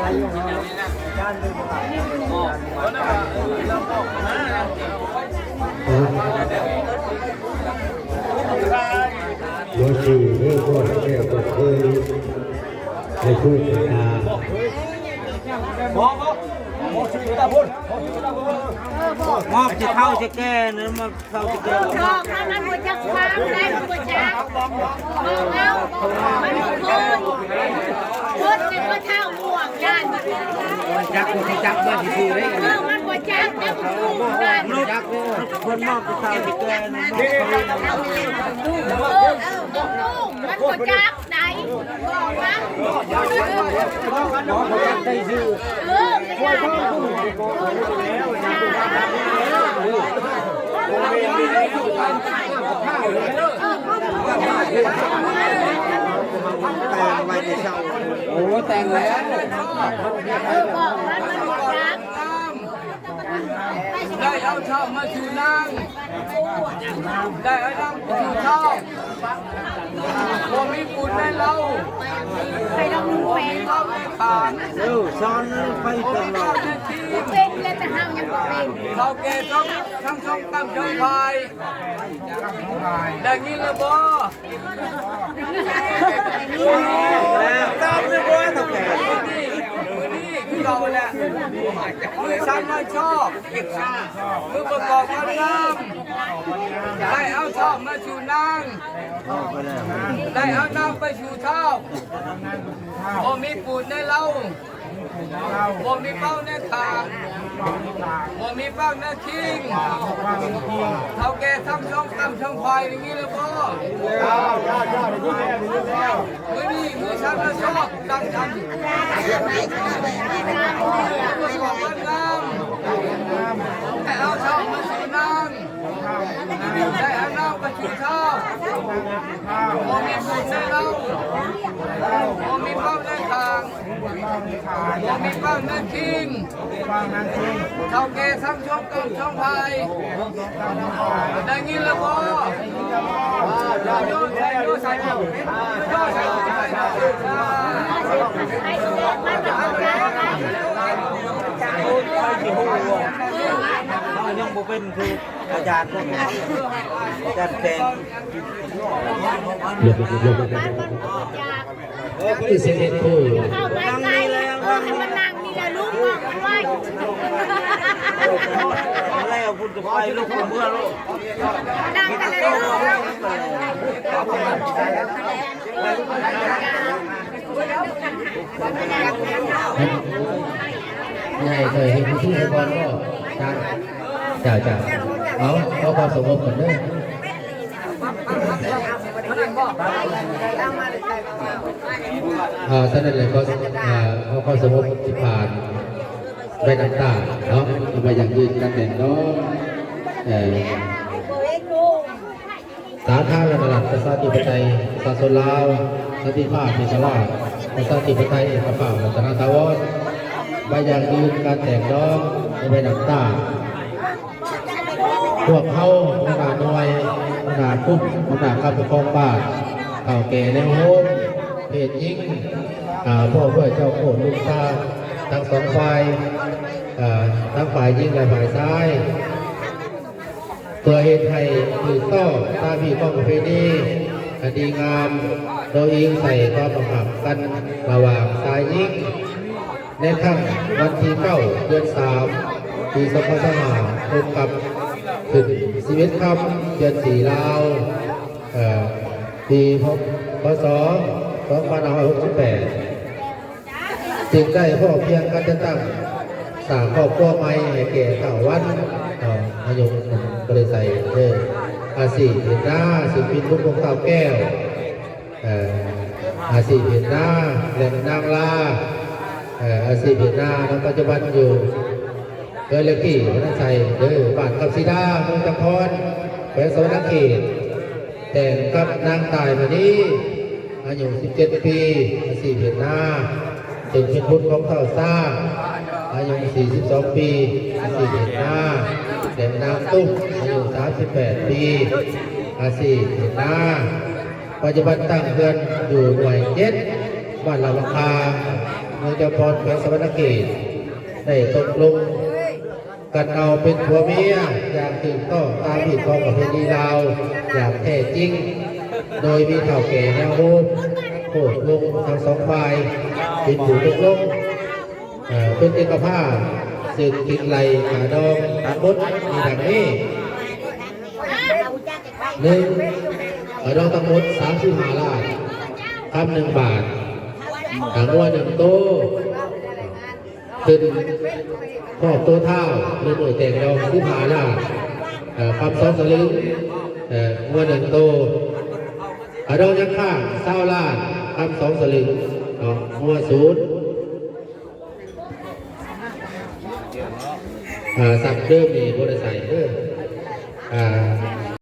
ບໍ່ຊື່ເດີ ບໍ່ແກ້ບໍ່ເຄີຍ ໃຫ້ຄຸຍກັນນາ ມອບຊິເຖົ້າຊິແກ່ນັ້ນມາ ເຖົ້າຊິເກີດ ເຖົ້າ ຖ້າມັນບໍ່ຈັກຄວາມໄດ້ ມັນບໍ່ຈັກ ບອກເອົາ ມັນບໍ່ຄົນ ຄົນເປັນບໍ່ເຖົ້າຫ່ວງກັນ ມັນຈັກ ມັນຈັກ ມັນຊິຊື່ໄດ້ ເອີ ມັນບໍ່ຈັກ ແຕ່ບໍ່ຮູ້ກັນ ຈັກເດ້ ເພິ່ນມອບເຖົ້າຊິແກ່ ເອີ ເອີ ມັນບໍ່ຈັກ ໄດ້ ບອກມາ ເອີ ແຕ່ງໄວ້ແຕ່ເຊົ້າ ໂອ້ ແຕ່ງແລ້ວ ເອີ ບອກມາ ມັນບໍ່ຈັກ ໄດ້ເອົາເຖົ້າມາສູ່ນາງ ໄດ້ເອົານາງມາສູ່ເຖົ້າ ບໍ່ມີບຸນໃນເຮົາ ບໍ່ມີເຮົາໃນຂ້າງ ເອີ ສອນໄປຕະຫຼອດ ເປັນແລ້ວ ແຕ່ເຮົາຍັງບໍ່ເປັນ ເຖົ້າແກ່ທັງ ທັງສອງກ້ຳສອງຝ່າຍ ໄດ້ຍິນແລ້ວບໍ່? ຕາມເລື່ອງວ່າເຖົ້າແກ່ ມື້ນີ້ ມື້ນີ້ຄືເກົ່າແຫຼະ ມື້ສັນວັນຊອກ ມື້ປະກອບວັນງາມ ໄດ້ເອົາເຖົ້າມາສູ່ນາງ ໄດ້ເອົານາງໄປສູ່ເຖົ້າ ບໍ່ມີປູດໃນເລົາ ບໍ່ມີເປົາໃນຂ້າງ ບໍ່ມີປາກໃນຄີງ ເຖົ້າແກ່ທັງສອງກ້ຳສອງຝ່າຍ ໄດ້ຍິນແລ້ວບໍ່? ມື້ນີ້ມື້ສັນວັນຊອກ ຕັ້ງຄັນ ປະກອບວັນງາມ ໃຫ້ເອົາເຖົ້າມາສູ່ນາງ ໄດ້ເອົານາງໄປສູ່ເຖົ້າ ບໍ່ມີປູດໃນເລົາ ບໍ່ມີເປົາໃນຂ້າງ ບໍ່ມີປາກໃນຄີງ ເຖົ້າແກ່ທັງສອງກ້ຳສອງຝ່າຍ ໄດ້ຍິນແລ້ວບໍ່? ຍັງບໍ່ເປັນຄື ອາຈານ ອາຈານແຂກ ເອີ ເສດຖີ ເຂົ້າໄປໃກ້ ເອີ ໃຫ້ມັນນັ່ງນີ້ແຫຼະ ລູກບອກມັນໄວ້ ແລ້ວພຸ້ນກໍໄປ ລູກເມືອໂລດ ນັ່ງກັນແລ້ວ ໃຫຍ່ເຄີຍເຮັດພິທີກ່ອນບໍ່? ຈ້າ ເຈົ້າ ເຈົ້າ ເອົາ ເອົາຄວາມສະຫງົບກັນເດີ ອ່າ ສະນັ້ນແຫຼະ ກໍ ອ່າ ເອົາຄວາມສະຫງົບທີ່ຜ່ານໄວ້ນຳຕາເນາະ ເອົາໄວ້ຢັ້ງຢືນການແຕ່ງດອງ ເອີ ສາທາລະນະລັດ ປະຊາທິປະໄຕ ປະຊາຊົນລາວ ສັນຕິພາບ ເອກະລາດ ປະຊາທິປະໄຕ ເອກະພາບ ລັດຕະນະຖາວອນ ໄວ້ຢັ້ງຢືນການແຕ່ງດອງ ໄວ້ນຳຕາ ພວກເຮົາ ຫົວໜ້າໜ່ວຍ ຫົວໜ້າກຸ່ມ ຫົວໜ້າຄຳປົກຄອງບ້ານ ເຖົ້າແກ່ແນວໂຮມ ເພດຍິງ ອາ ພ້ອມດ້ວຍເຈົ້າໂຄດລຸງຕາ ທັງສອງຝ່າຍ ອາ ທັງຝ່າຍຍິງ ແລະ ຝ່າຍຊາຍ ເພື່ອເຮັດໃຫ້ຖືກຕ້ອງຕາມຮີດຄອງປະເພນີອັນດີງາມ ໂດຍອີງໃສ່ຄວາມບັງຄັບກັນລະຫວ່າງຊາຍຍິງ ໃນຄ່ຳວັນທີເກົ້າ ເດືອນສາມ ປີສອງພັນຊາວຫ້າ ຕົງກັບຂຶ້ນສິບເອັດຄ່ຳ ເດືອນສີ່ລາວ ເອີ ປີ ພ.ສ. ສອງພັນຫ້າຮ້ອຍຫົກສິບແປດ ຈຶ່ງໄດ້ພ້ອມພຽງກັນຈັດຕັ້ງສ້າງຄອບຄົວໃໝ່ໃຫ້ແກ່ທ້າວວັນ ເອີ ອາຍຸບໍ່ໄດ້ໃສ່ເດີ ອາຊີບເຮັດນາ ຊື່ພິນ ບຸນພົງ ທ້າວແກ້ວ ເອີ ອາຊີບເຮັດນາ ແລະ ນາງລາ ເອີ ອາຊີບເຮັດນາ ນະ ປັດຈຸບັນຢູ່ເຮືອນເລກທີ່ ພະນັນໄຊ ເດີ ບ້ານຄຳສີດາ ເມືອງຈຳພອນ ແຂວງສະຫວັນນະເຂດ ແຕ່ງກັບນາງຕ່າຍມະນີ ອາຍຸສິບເຈັດປີ ອາຊີບເຮັດນາ ເປັນເປັນບຸດຂອງທ້າວຊ້າງ ອາຍຸສີ່ສິບສອງປີ ອາຊີບເຮັດນາ ແລະ ນາງຕຸ້ມ ອາຍຸສາມສິບແປດປີ ອາຊີບເຮັດນາ ປັດຈຸບັນຕັ້ງເຮືອນຢູ່ໜ່ວຍເຈັດ ບ້ານລາວບັງຄາ ເມືອງຈຳພອນ ແຂວງສະຫວັນນະເຂດ ໄດ້ຕົກລົງກັນເອົາເປັນຜົວເມຍຢ່າງຖືກຕ້ອງຕາມຮີດຄອງປະເພນີລາວຢ່າງແທ້ຈິງ, ໂດຍມີເຖົ້າແກ່ແນວໂຮມໂຄດວົງທັງສອງຝ່າຍເປັນຜູ້ຕົກລົງ. ເອີ ເປັນເອກະພາບ ຊຶ່ງຄິດໄລ່ຄ່າດອງທັງໝົດມີດັ່ງນີ້: ໜຶ່ງ ຄ່າດອງທັງໝົດສາມສິບຫ້າລ້ານຄຳໜຶ່ງບາດ, ງົວໜຶ່ງໂຕ ຂຶ້ນຮອບໂຕທ້າວ ຫຼື ມື້ແຕ່ງດອງສິບຫ້າລ້ານ ເອີ ຄຳສອງສະລຶງ, ເອີ ງົວໜຶ່ງໂຕ. ຄ່າດອງຍັງຄ້າງຊາວລ້ານຄຳສອງສະລຶງເນາະ, ງົວສູນ. ເອີ ສັກເດີມນີ້ບໍ່ໄດ້ໃສ່ເດີ. ເອີ